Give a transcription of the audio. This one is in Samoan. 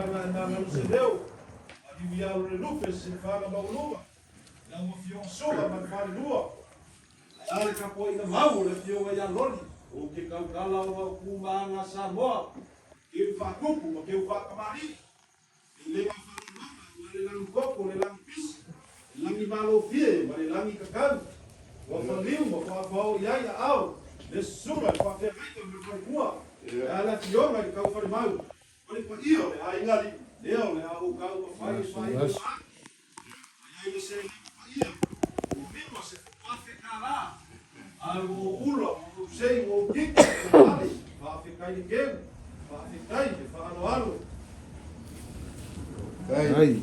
tulaga e magalo se leo. Maliu ia alo le lupe silafaga maualuga i lau Afioga Suga ma le falelua. Ae a le tapuaiga mau o le Afioga ia Loli, ou te tautala ona o tu ma aga a Samoa, keu faatupu ma keu faatamalii. E lega faaaloaloga aua le lagi koko, le lagi pisi, le lagi malofie ma le lagi kakau. Ua faliu ma faafao i ai aao le susuga i le faafeagaiga ma le faletua, ae a le afioga i le taufalemau ma le paia o le aiga alii lea o le a ou taumafai e faailoa atu. Mai ai le seleni paia ua $50,000, ae ua ou ula, ua ou sei, ua ou titi, ua ou ale. Faafetai le keu, faafetai le faaaloalo. Ai.